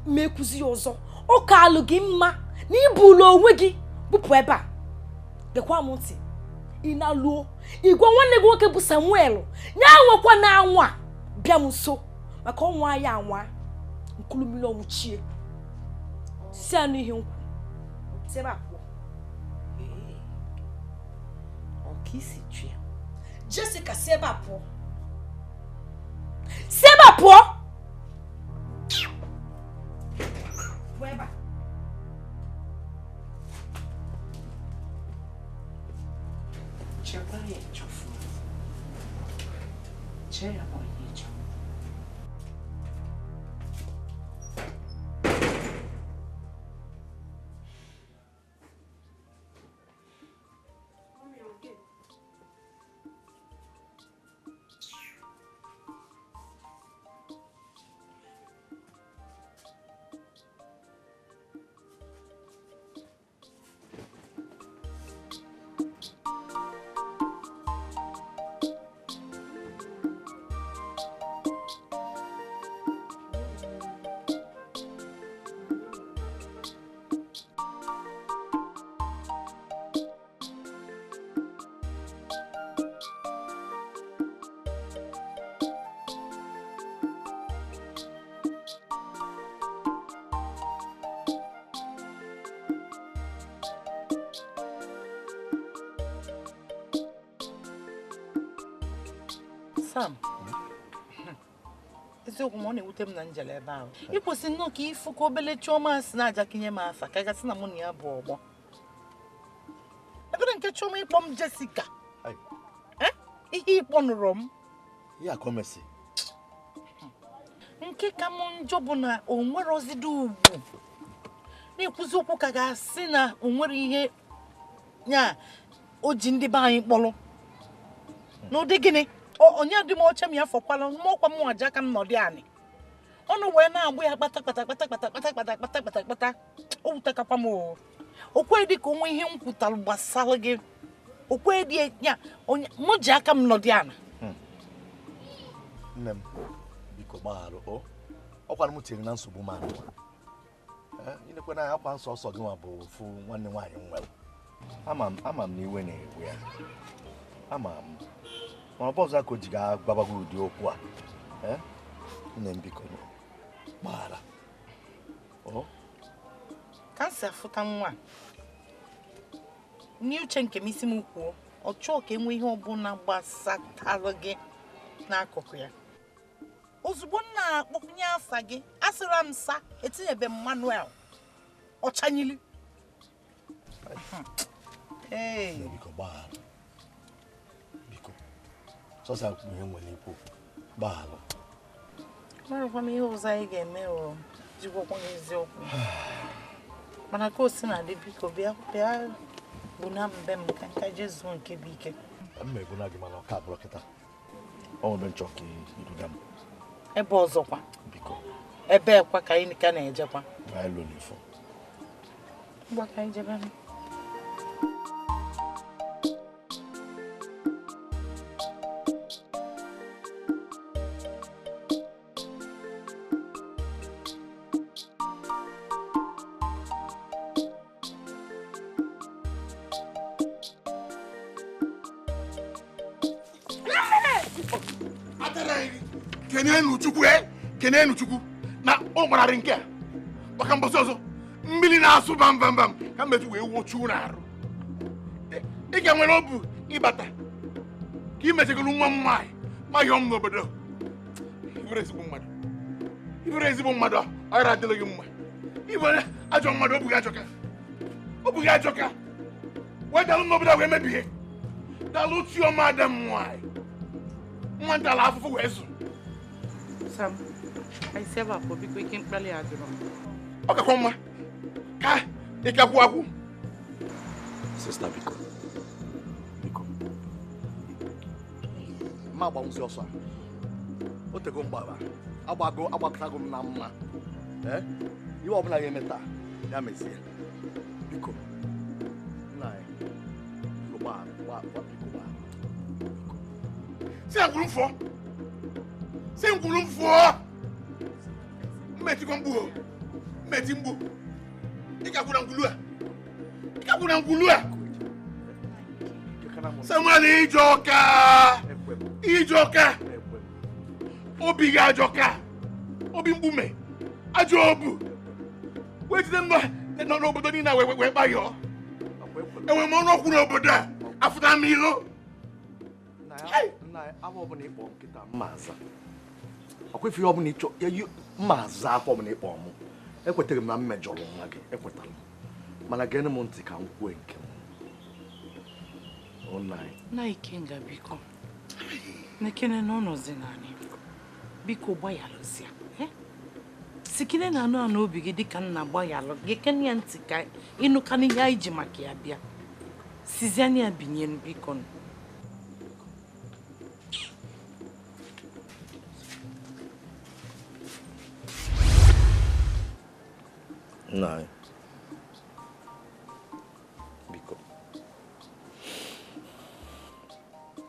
Ma ekwuzi ya ọzọ, ọ ka alụ gị mma na ibulu onwe gị bupụ ebe a. Gekwa m ntị, ị na-alụọ igwe nwanne gị nwoke bụ Samuel ya nwekwa na anwa bịa m nso maka ọnwa ya anwa nkulu mmiri ọnwụ chie si anụ ihe nkwụ si ebe a pụọ. Ọ ka isi chụ ya? Jessica, si ebe a pụọ. Si ebe a pụọ. Pụọ ebe a. Chee ya ma ọ ihe ịchọ. Sam, eziokwu ma ọ na-ewute m na njele ebe ahụ. Ịkwụsị nnọọ ka ịfụ ka obele Chioma si na-aja kinye m afa ka gasị na mụ na ya bụ ọgbọ. Ebere nke Chioma ịkpọ m Jessica. Ihe ịkpọ nụrụ m. Ya ka o mesi. Nke ka m njọ bụ na o nwere ozido ugwu. Na-ekwuzi okwu ka ga-asị na o nwere ihe nya o ji ndị be anyị kpọrọ. N'ụdị gịnị? Onye dị m oche m ya fọkwala mọkwa m nwaji aka m nọdị anị ọnụ wee na-agbụ ya kpata kpata kpata kpata kpata kpata kpata kpata kpata o wutekakwa m o okwe dị ka onwe ihe m kwutalụ gbasara gị okwe dị ya onye mụ ji aka m nọdị anị. Nne m biko gbaghara o ọkwara m tinyere na nsogbu m anụ inekwe na akwa nsọ ọsọ gị nwa bụ ofu nwanne nwaanyị m nwere. Ama m na iwe na-ewe ya, ama m mana ọ bụ ọzọ ka o ji ga-agbabago ụdị okwu a. Nne m biko gbaghara. Ka m si afụta nwa n'uche nke m isi m kwuo ọ chọọ ka enwee ihe ọbụla gbasatara gị n'akụkụ ya. Ozugbo m na-akpọkwunye afa gị asịra m sa etinyebe m Manuel ọchanyili. Biko gbaghara, biko sọsọ ihe nwere ikwu gbaghara. Amaghịkwa m ihe ọzọ anyị ga-eme o jigwakwa n'eziokwu mana ka o si na adị biko bịa bịa gbuna mbe m ka nka jee zuo nke bụ ike. M egbuna gị mana ọ ka bụrụ kịta ọ nwere nchọ ka iruga m ebe ọzọkwa biko ebe ekwa ka anyị ka na-ejekwa anyị lụ n'ifo ngwa ka anyị jebe. Kenenu Chukwu na ọ gbararị nke a maka mbọsị ọzọ mmiri na-asụ bam bam bam ka mmechi wee wụchu n'arụ. Ị ga nwere obu ịbata ka ị mechagoro nwa m nwaanyị mayọọ m n'obodo. Ibere ezigbo mmadụ, ibere ezigbo mmadụ ọ ghara adịrị gị mma. Ibere ajọ mmadụ obughị ajọka, obughị ajọka wee dalụ n'obodo wee mebie dalụ Chioma ada m nwaanyị nwa ntala afụfụ wee zụ. Sam, anyị si ebe a pụọ biko ike mkpali a dịrọ m. Ọ kakwa mma ka ị kakwu akwụ. Sista biko biko ma agbanwụzi ọsọ a o tego mgbaba agbago agbakọtago m na mma. Ihe ọbụla ga-eme taa ya mezie biko nna anyị biko gbaghara biko gbaghara. Si ngwuru m fụọ, si ngwuru m fụọ, mmetikwa mgbu o, mmeti mgbu. Ị gakwuru ngwulu a, ị gakwuru ngwulu a. Samuel Ijoka, Ijoka, obi gị ajọka, obi mgbume, ajọ obu. Wee jide m nọ n'obodo niile a wee kpayọọ. Enwe m ọnụ okwu n'obodo a, afụta m ilo. Ọbụla ịkpọ nkịta mma aza ọkwa ife ọbụla ịchọ mma aza afọ ọbụla ịkpọ mụ ekwetaghị m na m mejọrọ nwa gị ekwetara m mana geenụ m ntị ka m kwuo nke m. Nna Ikenga biko Nekene n'ọnọzi naanị. Biko gbayalụzia. Sikine na anụ anụ obi gị dịka nna gbayalụ gị kene ya ntị ka ịnụka n'ihe anyị ji maka ya bịa. Siziana ya binye biko. Nna anyị, biko,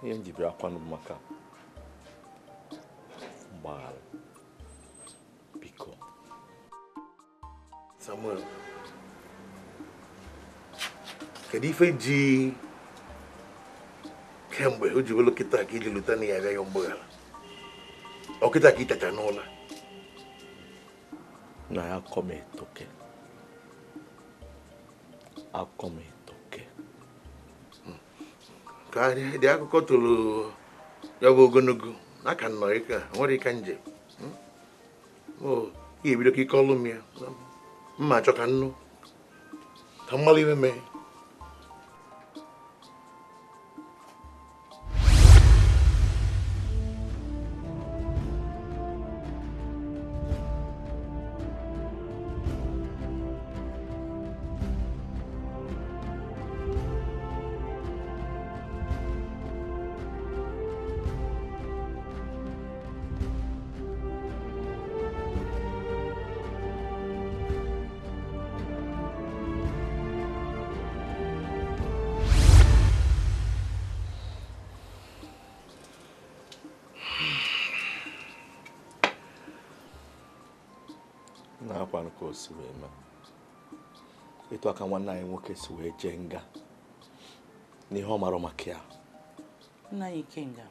ihe m ji bịa akwanụ m maka mgbaghara, biko. Samuel, kedu ife ji kemgbe o ji welu kịta ka iji lụta na ya abịa ya mgbaghara? Ọ kịta ka ị teta n'ụlọ? Na ya akọ m etoke. Akọ m etoke. Ka dị akụkọ toro ya bụ ogologo na aka nnọọ ike a nwere ike njem. O ị ga-ebido ka ike ọlụ m ya. Mma achọ ka nnu ka mmalụ ime mee. Na-akwanụ ka o si wee mee. Etu aka nwanne anyị nwoke si wee jee nga n'ihe ọ mara maka ya. Nna anyị Ikenga,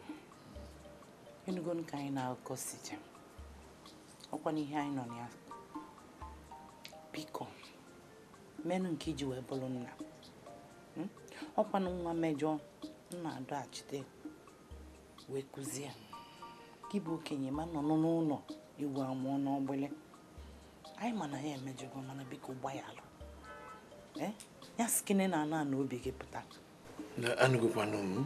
ịnụgo ka anyị na-akọ si je. Ọkwa n'ihe anyị nọ na ya. Biko, menụ nke iji wee bụrụ nna. Ọkwanụ nwa mejọ nna adọghachite wee kụzie. Gị bụ okenye ma nọ n'ụlọ igwe amụọ n'ọgbịlị. Anyị ma na ya emejọgo mana biko gbayalụ. Ya sikene na anụ anụ obi gị pụta. Na anụgokwanụ m.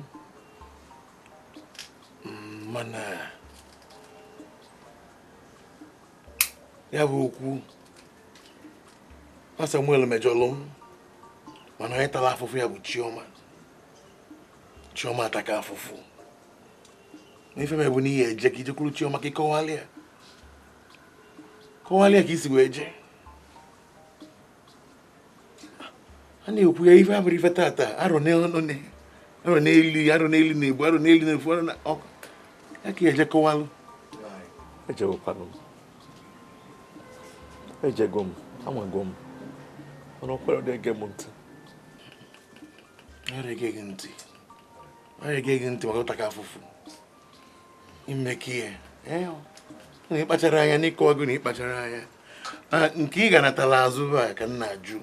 Mana ya bụ okwu na Samuel mejọlụ m mana onye tara afụfụ ya bụ Chioma. Chioma ataka afụfụ. N'ife m bụ n'ihe eje ka ijekwuru Chioma ka ịkọwalị ya. Kọwalị ya ka isi wee jee. A na-ekwu ya ife abụrụ ife tata arọ n'elu arọ n'elu na-egbu arọ n'elu na-efu arọ na ọkụ ya ka eje kọwalụ. Ejegokwanụ m. Ejego m, anwago m. Mana ọ kwere ege m ntị. Ọ ege gị ntị. Ọ ege gị ntị maka ụtaka afụfụ. Imekọ ihe. Na ịkpachara anya n'ịkọwa gị na ịkpachara anya. Nke ị ganatala azụ bụ a ka m na-ajụ.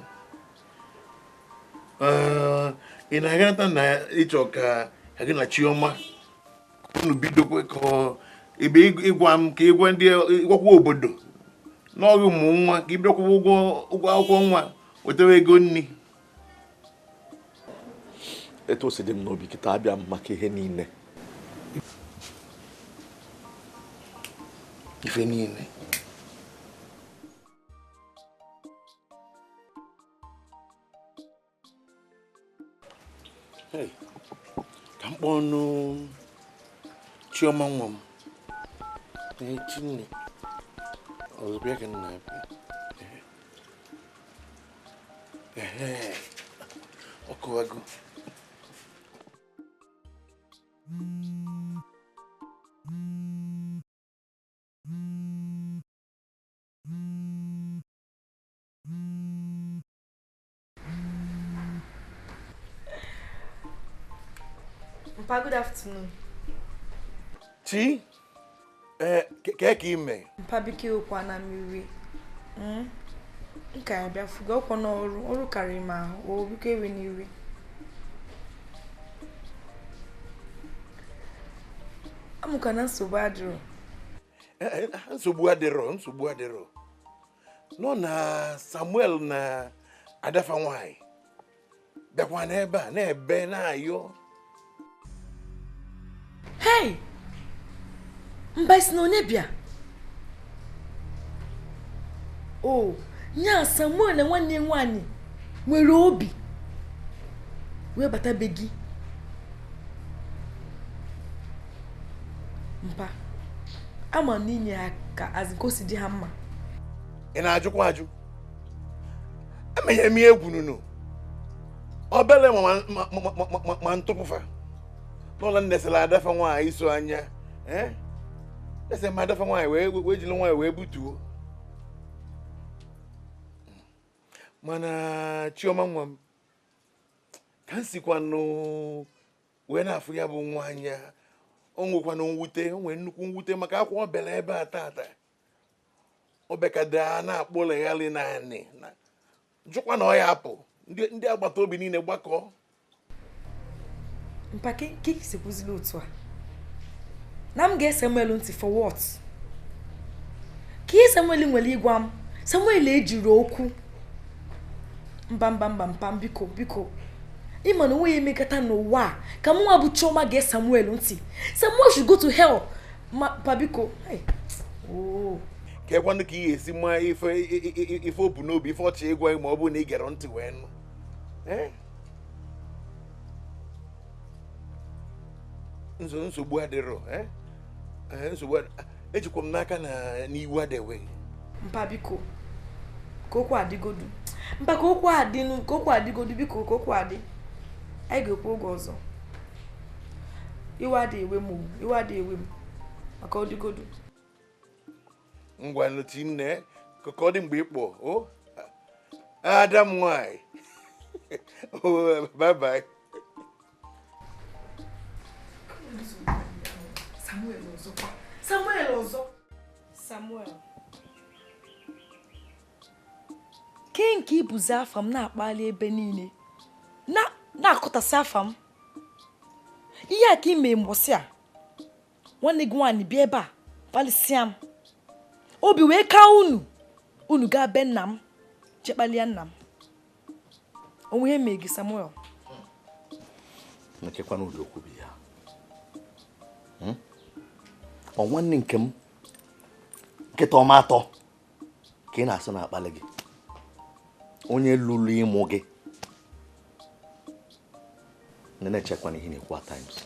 Ị na-aganata na ịchọ ka gị na Chioma unu bidokwe ka ebe ịgwa m ka ịgwa ndị ịgwakwa obodo n'ọrụ ụmụ nwa ka ịbịakwụwa ụgwọ akwụkwọ nwa wetara ego nri. Etu o si dị m n'obi kịta abịa m maka ihe niile. Ife niile. Hey, ka m kpọọ nụ Chioma nwa m. Ee, Chinne. Ọzọ bịa ka m na-abịa. Ehe, ọ kụwago. Mpa, good afternoon. Chi? Ke ka ime? Mpa, biko okwa na mmiri. Nka ya bịa fuga ọkwa n'ọrụ, ọrụ karịrị m ahụ, o biko ewe n'iwe. Amụka na nsogbu adịrọ. Nsogbu adịrọ, nsogbu adịrọ. Nọ na Samuel na Adafa nwanyị bịakwa n'ebe a na-ebe na-ayọ. Hey! Mba isi na onye bịa? O, nya Samuel na nwanne nwaanyị nwere obi wee bata be gị. Mpa, ama n'inye ha ka azụ dị ha mma. Ị na-ajụkwa ajụ? Emenye m egwu nunu. Obele ma ntụpụfa. N'ụlọ nnesịla adafa nwaanyị iso anya. Ese ma adafa nwaanyị wee jiri nwaanyị wee butuo. Mana Chioma nwa m, ka m sikwanụ wee na-afụ ya bụ nwa anya. O nwekwanụ mwute, o nwere nnukwu mwute maka akwa ọ bịara ebe a tata. O bekada na-akpọlegharị naanị. Jụkwa na ọ ya apụ. Ndị agbata obi niile gbakọ. Mpa, ke isi kwuzili otu a? Na m ga-ese Samuel ntị for what? Ka ihe Samuel nwere ịgwa m? Samuel ejiri okwu. Mba mba mba mpa biko biko. Ịma na onwe ya emekata n'ụwa a ka mụ nwa bụ Chioma ga Samuel ntị. Samuel should go to hell. Ma pa biko. Oh. Ka ekwanụ ka ị ga-esi maa ife o bu n'obi ife ọchị ịgwa ma ọ bụrụ na ị gere ntị wee nụ. Nsogbu adịrọ. Nsogbu ejikwa m n'aka na n'iwu adịwe. Mpa biko. Ka okwu adịgodu. Mpa ka okwu adịnụ, ka okwu adịgodu biko ka okwu adị. Anyị ga-ekwu oge ọzọ. Iwe adị ewe m, iwe adị ewe m. Maka ọ dịgodu. Ngwa nụ nne, ka ọ dị mgbe ịkpọ. O ada m nwanyị. Bye bye. Samuel ọzọ. Samuel ọzọ. Samuel. Ke nke ibuzi afa m na-akpali ebe niile. Na-akụtasị afa m. Ihe a ka ime mbọsị a. Nwanne gị nwaanyị bịa ebe a kpalịsịa m. Obi wee ka unu. Unu gaa be nna m. Chekpalia nna m. Onwe ihe mee gị Samuel. Nchekwana ụdị okwu bụ ya. Ọ nwanne nke m nkịta ọma atọ ka ị na-asụ na-akpali gị. Onye lụrụ ịmụ gị. Na-echekwana ihe na-ekwu at times.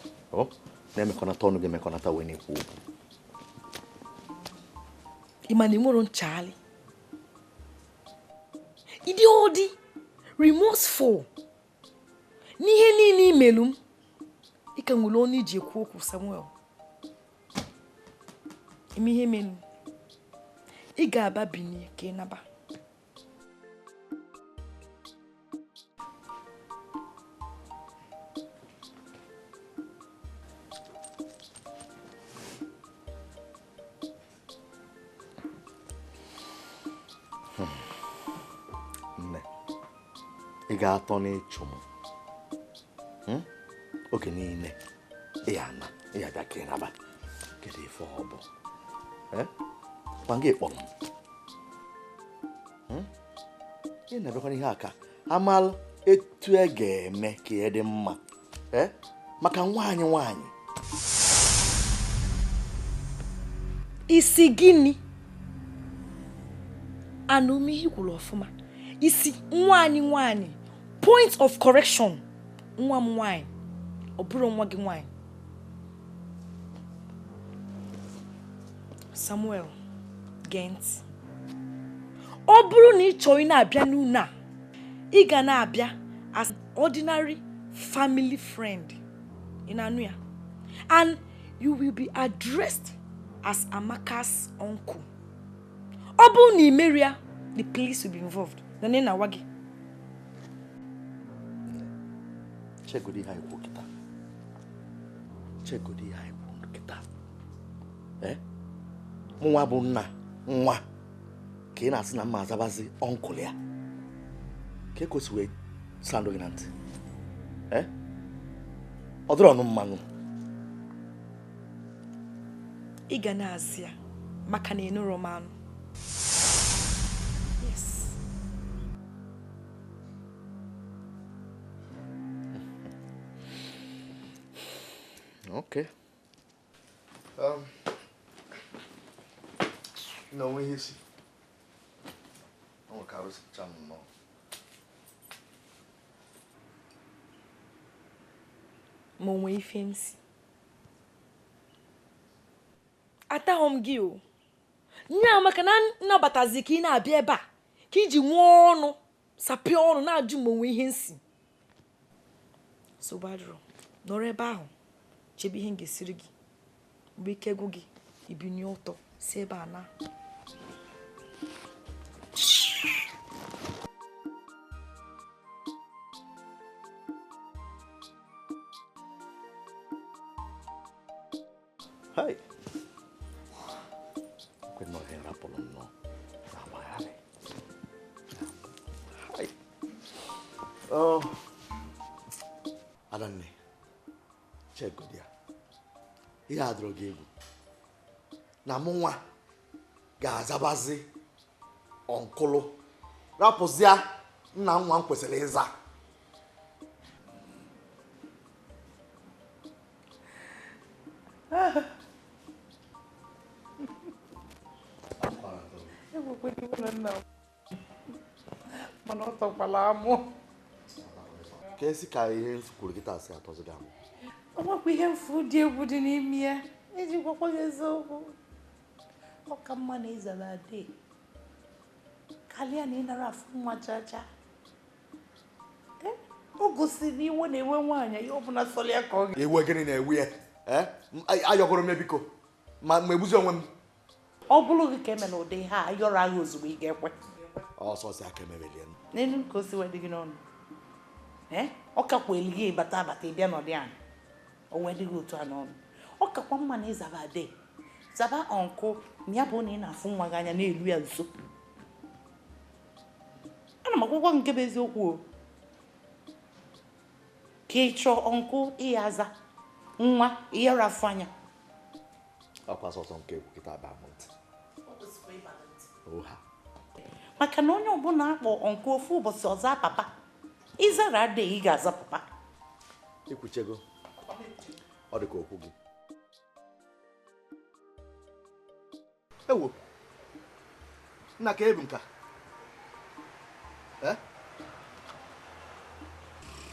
Na-emekọnata ọnụ gị emekọnata wee na-ekwu okwu. Ị ma na ị nwere nchagharị. Ịdị ọdị remorseful n'ihe niile imelu m. Ị ka nwere ọnụ iji ekwu okwu Samuel. Ime ihe melu. Ị ga-aba binie ka ị naba. Nne, ị ga-atọ n'ịchụ m. Oge niile ị ana ị abịa ka ị naba. Kedu ife ọ bụ? Gwa gị kpọrọ m. Ị na-abịakwana ihe aka amalụ etu e ga-eme ka ihe dị mma. Maka nwaanyị nwaanyị. Isi gịnị? Anụ m ihe kwuru ọfụma. Isi nwaanyị nwaanyị. Point of correction. Nwa m nwaanyị. Ọ bụrụ nwa gị nwaanyị. Samuel, gee ntị. Ọ bụrụ na ị chọrọ ị na-abịa n'ụlọ a, ị ga na-abịa as ordinary family friend. Ị na-anụ ya? And you will be addressed as Amaka's uncle. Ọ bụrụ na ị merie ya, the police will be involved. Na nne na-awa gị. Chegodi ihe anyị kwuo kịta. Chegodi ihe anyị kwuo kịta. Mụnwa bụ nna nwa ka ị na-asị na mma azabazi ọnkụl ya. Ka e kwesị wee sandụ gị na ntị. Ọ dịrọ ọnụ mmanụ. Ị ga na-azị ya maka na ị nụrụ m anụ. Yes. Okay. Na onwe ihe isi. Ọ nwere ka arụsịcha m nnọọ. Ma onwe ife m si. Atahụ m gị o. Nya maka na nnabatazi ka ị na-abịa ebe a ka iji nwee ọnụ sapịa ọnụ na-ajụ ma onwe ihe nsi. Sobadro, nọrọ ebe ahụ chebe ihe m ga-esiri gị. Mgbe ike gwụ gị, ibinye ụtọ si ebe a na. Hey. Kwe no ihe rapụrụ nnọọ na-agbagharị. Hai. Oh. Adanne, chegodi ya. Ihe a dọrọ gị egwu. Na mụ nwa ga-azabazi ọnkụlụ rapụzịa nna nwa m kwesịrị ịza. Mana ọ tọkwala amụ. Ka esi ka ihe m kwuru kịta si atọzi gị amụ. Ọ nwekwa ihe mfu dị egwu dị n'ime ya. Iji gwakwa gị eziokwu. Ọ ka mma na ịzara ade. Karịa na ịnara afụ nwa chacha. O gosiri na iwe na-ewe nwaanyị ihe ọbụla sọrọ ya ka ọ ga. Ewe gịnị na-ewe ya? Ayọgoro m ya biko. Ma egbuzi onwe m. Ọ bụrụ gị ka emere ụdị ihe a ayọrọ agha ozugbo ị ga-ekwe. Ọsọsọ aka emebelie m. N'elu ka o si wee dị gị n'ọnụ. Ọ kakwa eli gị bata abata ịbịa n'ọdị anyị. O wee dị gị otu a n'ọnụ. Ọ kakwa mma na ịzaba ade. Zaba ọnkụ ma ya bụ na ị na-afụ nwa gị anya na-elu ya nso. Ana m akwụkwọ nke bụ eziokwu o. Ka ị chọọ ọnkụ ịya aza nwa ịyara afụ anya. Ọkwa sọsọ nke egwu kịta baa m ntị. Oha. Maka na onye ọbụla akpọ ọnkụ ofu ụbọchị ọza papa. Ịzara adịghị ị ga-aza papa. Ikwuchego. Ọ dị ka okwu gị. Ewo. Nna ka ebu nka.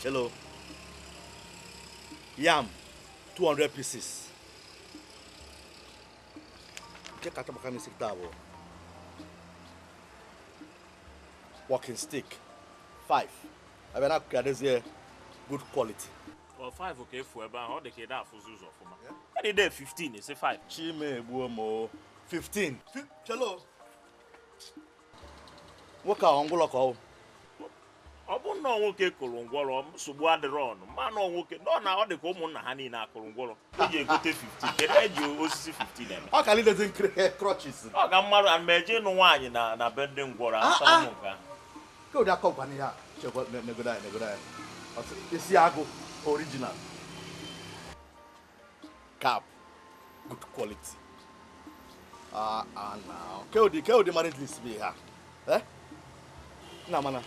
Hello. Yam 200 pieces. Nke kacha maka m isi taa bụ walking stick 5. Abịa na akụkụ adịzie good quality. Ọ 5 ka efu ebe ahụ ọ dị ka ị na-afụzi ụzọ ọfụma. Ya dị de 15 isi 5. Chime egbuo m o. 15. Chelo. Nwoke ahụ ngwụlọ ka ọ bụ. Ọ bụ nnọọ nwoke kụrụ ngwọrọ nsogbu adịrọ ọnụ ma nọọ nwoke nọ na ọ dị ka ụmụnna ha niile akụrụ ngwọrọ eji egote 15 kedu eji osisi 15 eme. Ọ ka lidezi crutches. Ọ ga mmadụ ana m eje ịnụ nwaanyị na be ndị ngwọrọ asọ m nke ahụ. Ke ụdị aka ọgwa n'ihe a chekwa negodo anyị negodo anyị. Isi agụ original. Cap good quality. Ah na ke ụdị marriage list bụ ihe a. Eh? Nna mana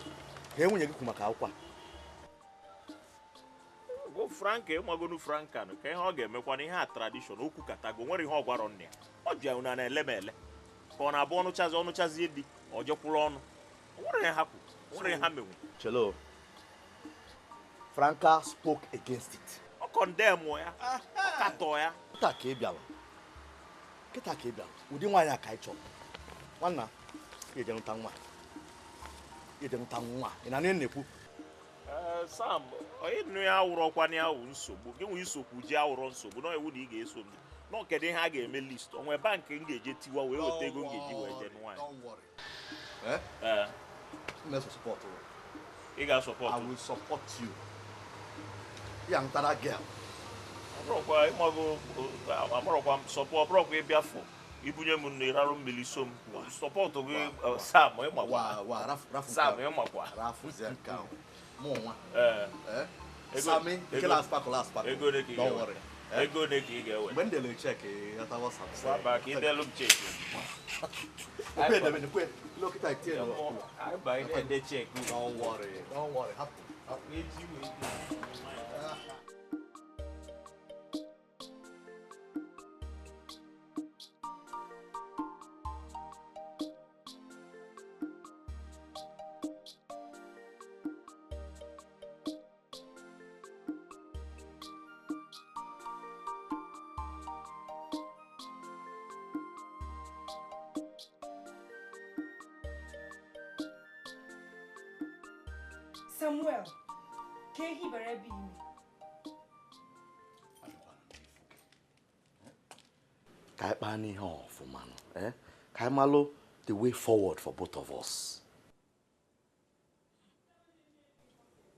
ka nwunye gị kwu maka akwụkwọ a. Go Franka ịmagonu Franka nụ ka ihe ọ ga-emekwa na ihe a tradishọn okwu katago nwere ihe ọ gwarọ nne ya. Ọ ji ya na ele m ele ka ọ na-abụ ọnụchazi ọnụchazie di ọ jekwuru ọnụ. O nwere ihe ha kwu, o nwere ihe ha menwu. Chelo. Franka spoke against it. Ọ kọndemụ ya, ọ katọ ya. Kịta ka ị bịara. Kịta ka ị bịara. Ụdị nwaanyị a ka ị chọrọ. Nwanna, ị ga-enweta nwa. Ị nwa ị na na-ekwu. Sam, onye nụ ya awụrọkwa na ya wụ nsogbu gị nwee isokwu ji awụrọ nsogbu na iwu na ị ga-eso m nọ kedu ihe a ga-eme list onwe bankị m ga-eje tiwa wee weta ego m ga-eji wee jee nwaanyị. Ị ga-asọpọtụ. I will support you. Ya ntara girl. Ọbụrụkwa ịmago amarọkwa m sọpọ ọbụrụkwa ịbịa fụ ibunye m nne rarụ mmiri so m sọpọtụ gị Sam ịmakwa. Sam ịmakwa. Rafuzie nke ahụ. Mụ nwa. Sami, nke na-aspakwụla aspakwụ. Ego ole ka ị ga-ewe? Ego ole ka ị ga-ewe? Mgbe m dere cheki, ghọta WhatsApp. Gwaba ka ị delu m cheki. Kwe debe, kwe. Lokịta itinye n'ụwa. Anyị na-ede cheki. Don't worry, don't worry. Hapụ. Samuel, ka ehi bara ebe ime. Ka anyị kpaa n'ihe ọfụma nụ, eh? Ka anyị malụ the way forward for both of us.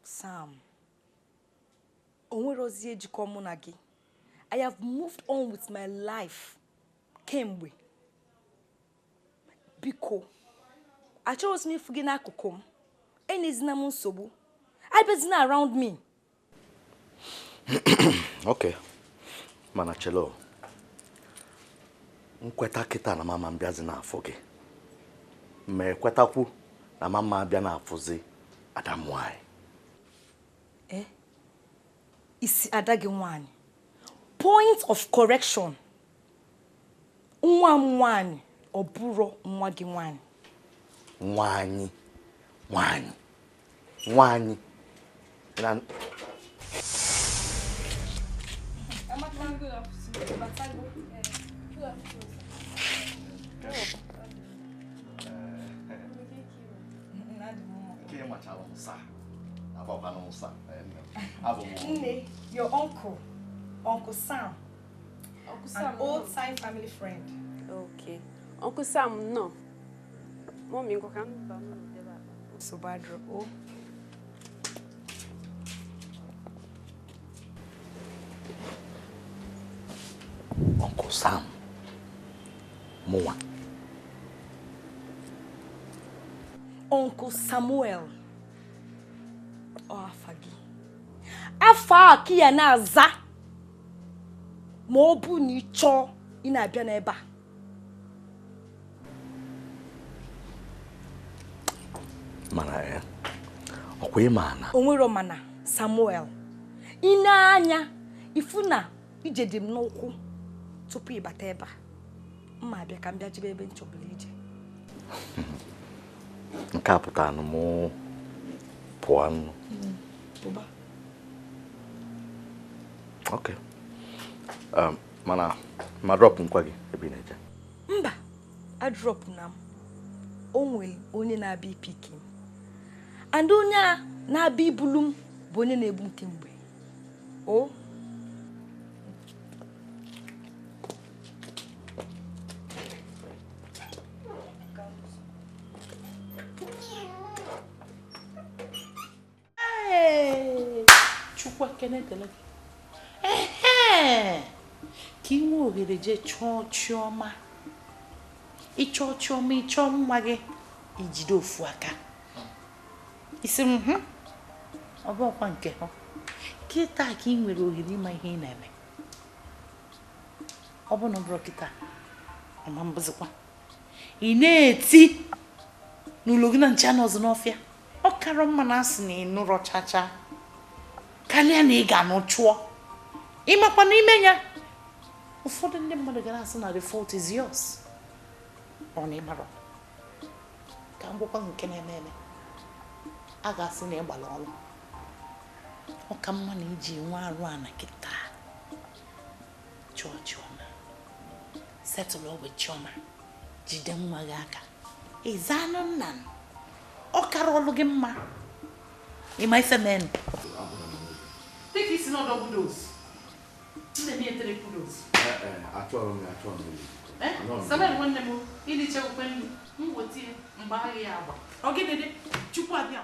Sam, o nwere ozi ejikọ mụ na gị. I have moved on with my life kemgbe. Biko, achọghịzi m ịfụ gị n'akụkụ m. Enyezina m nsogbu. Abịazina around me. Okay. Mana chelo. Nkweta kịta na mama mbịazi n'afọ gị. Ma ekwetakwu na mama abịa n'afọzi ada m nwanyị. Eh? Isi ada gị nwanyị. Point of correction. Nwa m nwanyị ọ bụrụ nwa gị nwanyị. Nwanyị. Nwanyị. Nwanyị. Na Amaka, good afternoon. Good afternoon. Nne, your uncle, Uncle Sam. Uncle Sam, an old-time family friend. Okay. Uncle Sam, no. Mommy, go come. So bad, oh. Uncle Sam. Moa. Uncle Samuel. Oh, afa gị. Afa a ka ya na-aza ma ọ bụ na ị chọọ ị na-abịa n'ebe a. Mana ya, ọkwa ịma na. O nwero mana, Samuel. Ị na-anya ifu na ije dị m n'ụkwụ tupu ị bata ebe a. Mma abịa ka m bịa jebe ebe m chọburu ije. Nke a pụtara na mụ pụọ nụ. Pụba. Okay. Mana ma drop nkwa gị ebe ị na-eje. Mba, a drop na m. O nwere onye na-abịa ipiki m. And onye a na-abịa ibulu m bụ onye na-ebu m kemgbe. O Chukwu ekene dịrị gị. Ehe! Ka ị nwee ohere jee chọọ chiọma. Ịchọọ chiọma, ịchọọ nwa gị, ijide ofu aka. Isi m hụ, ọ bụ ọkwa nke hụ. Kịta ka ị nwere ohere ịma ihe ị na-eme. Ọ bụ na ọ bụrụ kịta, ọma mbụzikwa. Ị na-eti n'ụlọ gị na nche anọzi n'ọfịa. Ọ kara mma na asị na ị nụrọ chacha. Karịa na ị ga-anụ chụọ. Ịmakwa n'ime ya. Ụfọdụ ndị mmadụ gara asị na the fault is yours. Ọ na ịmarọ. Ka m gwakwa nke na-eme eme. A ga-asị na ị gbara ọrụ. Ọ ka mma na iji nwa arụ a na kịta. Chụọ chiọma. Setụlụ ọgwụ chiọma. Jide nwa gị aka. Ịzanụ nna m. Ọ kara ọlụ gị mma. Ịma ife men. Take it not double dose. Nne m etere kudos. Achọrọ m ya, achọrọ m ya. Samuel nwanne m, ịdị chekwa nri, m weta ya mgbe agha ya agba. Ọ gịnị dị? Chukwu abịa.